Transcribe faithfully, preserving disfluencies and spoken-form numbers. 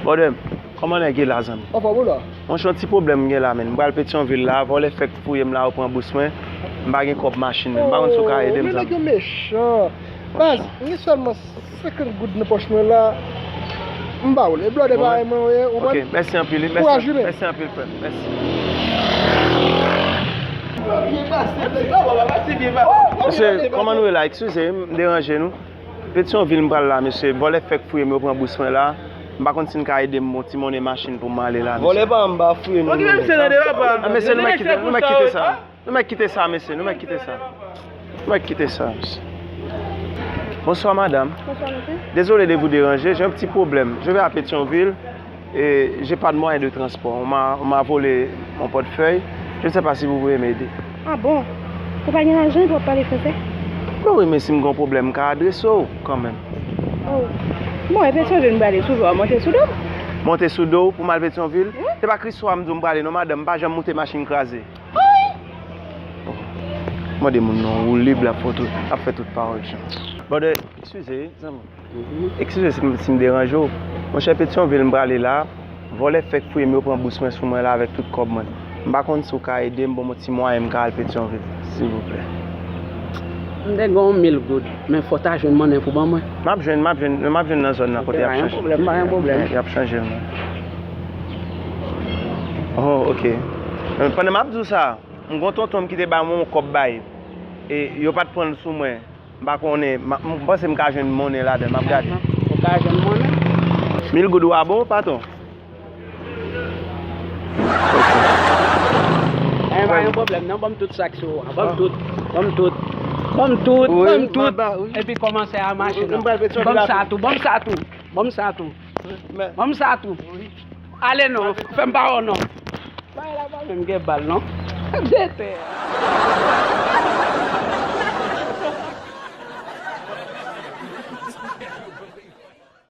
Brother, kòman nèg ye la, zanmi? Anfòm ou la? Monchè, yon ti pwoblèm m gen la, menn. M pral Petyonvil la, vòlè fèk fouye m la, yo pran bous mwen. M pa gen kòb machin, menn. M pa konn si w ka ede m, zanmi. Oh, men nèg yo mechan. Baz, m gen sèlman senkant goud nan pòch mwen la. M ba w li. Brother, bay mwen, ou konprann? Ok, mèsi anpil, wi. Mèsi, kouraj, wi, men. Mèsi anpil, frè. Mèsi. Mesye, kòman nou ye la? Eskize, m deranje nou. Petyonvil m pral la, mesye. Vòlè fèk fouye m, yo pran bous mwen la. M pa konn si n ka ede m, bon, ti monnen machin pou m ale la, mesye. Vòlè pa anba fouye nou. Okipe misye tande, papa. Ah, mesye, nou mèt kite, nou mèt kite sa. Nou mèt kite sa, mesye, nou mèt kite sa. Nou mèt kite sa, mesye. Bonsoir, madame. Bonsoir, monsieur. Désolé de vous déranger, j'ai un petit problème. Je vais à Pétion-Ville. Et j'ai pas de moyen de transport. On m'a, on m'a volé mon portefeuille. Je ne sais pas si vous pouvez m'aider. Ah bon? Ou pa gen lajan, ou pa pale fransè? Non, wi, men si m gen yon pwoblèm, m ka adrese w kanmenm. Oh. Bon, e Petyonvil m prale sou do, monte sou do. Monte sou do w pou m al Petyonvil? Wi. Se pa Kriswa m di w m prale non, madanm, m pa janm moute machin kraze. Mande moun nan, ou lib, l ap fè tout, ap fè tout pawòl jan. Brother, eskize, zanmi. Eskize si m, si m deranje w. Monchè, Petyonvil m prale la. Vòlè fèk fouye m, yo pran bous mwen sou mwen la avèk tout kòb mwen. M pa konn si w ka ede m, ban m yon ti mwayen m ka al Petyonvil, silvouplè. M te gen yon mil goud, men fò w ta jwenn monnen pou ban mwen. M ap jwenn, m ap jwenn, m ap jwenn nan zòn nan kote y ap chanje. Ok, pa gen pwoblèm, pa gen pwoblèm. Y ap chanje l, mwen. Oh, ok. Pandan m ap di w sa, m gen yon tonton m ki te ba mwen yon kòb bay. E yo pa t pran l sou mwen. M pa konnen, m, m panse m ka jwenn monnen ladan l, m ap gade. Ou ka jwenn monnen? Mil goud ou a bon, patwon? Enben, pa gen pwoblèm, non, ban m tout sa k sou ou a. Ban m tout, ban m tout, ban m tout, ban m tout. Epi kòmanse a mache, non. Ban m sa tou, ban m sa tou, ban m sa tou. Ban m sa tou. Ale non, fè m pa wè w non. Bagay la pa menm gen bal non. Dete.